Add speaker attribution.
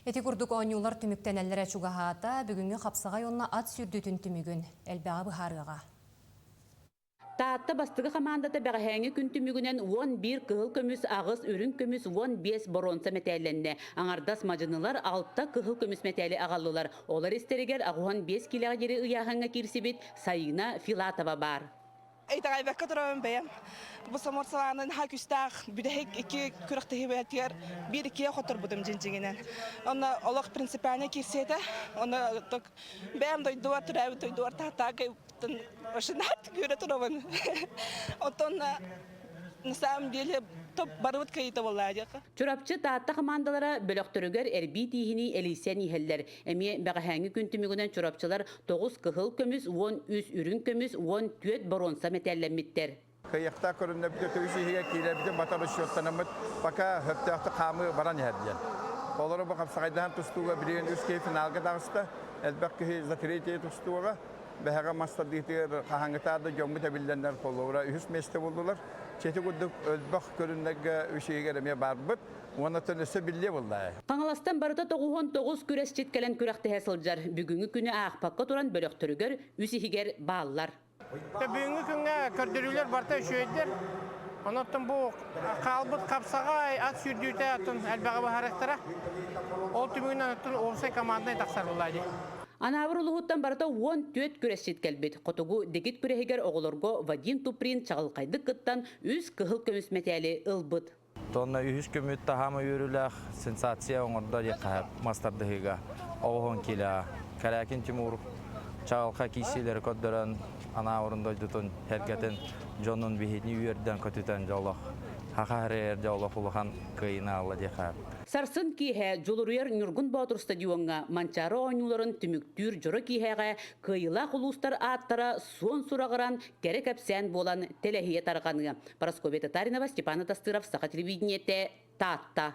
Speaker 1: Ити курдук оонньуулар түмүктэнэллэрэ чугаһаата, бүгүҥҥү хапсаҕай уонна ат сүүрдүүтүн түмүгүн элбэҕи быһаарыаҕа.
Speaker 2: Таатта бастакы хамаандата бэҕэһээҥҥи күн түмүгүнэн 11 кыһыл көмүс, аҕыс үрүҥ көмүс, 15 боруонса мэтээллэннэ. Аҥардас мадьынылар алта кыһыл көмүс мэтээли аҕаллылар. Олор истэригэр 85 киилэҕэ диэри ыйааһыҥҥа киирсибит Сайыына Филатова баар.
Speaker 3: Итэҕэйбэккэ турабын бэйэм. Бу саморсалааны наһаа күүстээх бүтэһик икки күрэхтэһиибитигэр биир иккигэ хотторбутум дьиҥ-дьиҥинэн. Онно олох принципиальнай киирсии этэ. Онно бэйэм дойдубар, төрөөбүт дойдубар тааттаакай Машинаат күөрэ турабын. Оттон на самом деле топ барыбыт кыайыыта буолла диэххэ.
Speaker 2: Чурапчы Таатта хамаандалара бөлөхтөрүгэр эрбии тииһинии элийсэн иһэллэр. Эмиэ бэҕэһээҥҥи күн түмүгүнэн чурапчылар тоҕус кыһыл көмүс, 13 үрүҥ көмүс, 14 боруонса мэтээллэммиттэр.
Speaker 4: Кыайыахтаах көрүннэбит үс иһигэр киирэрбитин батар расчеттанаммыт пока сөптөөхтүк хаамыы баран иһэр диэн. Олору бу хапсаҕайдаһан тустууга билигин үс киһи финалга таҕыста. Элбэх киһи за третье тустууга. Бэһэҕэ мас тардыытыгар хаһааҥҥытаар да дьоммут эбиллэннэр холобура үһүс миэстэ буоллулар. Чэти курдук өлбөх көрүннэргэ үс иһигэр эмиэ барбыт. Уонна өссө биллиэ буолла.
Speaker 2: Хаҥаластан барыта 99 күрэсчит кэлэн күрэхтэһэ сылдьар. Бүгүҥҥү күнү аахпакка туран бөлөхтөрүгэр үс иһигэр бааллар.
Speaker 5: Бүгүҥҥү күҥҥэ көрдөрүүлэр барыта үчүгэйдэр. Онон бу хаалбыт хапсаҕай ат сүүрдүүтэ оттон элбэҕи быһаарыахтара. Ол түмүгүнэн оттон уопсай команднай тахсар буолла дии.
Speaker 2: Анаабыр улууһуттан барыта 14 күрэсчит кэлбит. Хотугу дэгит күрэһигэр оҕолорго Вадим Туприн чаҕылхайдык кыттан үс кыһыл көмүс мэтээли ылбыт.
Speaker 6: Тонна үһүс көмүт таһаама үөрүүлээх сенсация оҥордо диэххэ мас тардыһыыга оҕоһун киилэ Кэрээкин Тимур чаҕылхай киирсиилэри көрдөрөн Анаабырын дойдутун эргэтин дьонун биһини үөрдэн көтүтэн дьолох хаха эрээр дьолох улахан кыайыыны аҕалла диэххэ.
Speaker 2: Сарсын киэһэ Дьулуруйар Ньургун Боотур стадиоҥҥа Манчаары оонньууларын түмүктүүр дьоро киэһэҕэ кыайыылаах улуустар ааттара суон сураҕыран, кэрэ кэпсээн буолан тэлэһийэ тарҕаныа. Парасковья Татаринова, Степан Атастыров, Саха телевидениетэ, Таатта.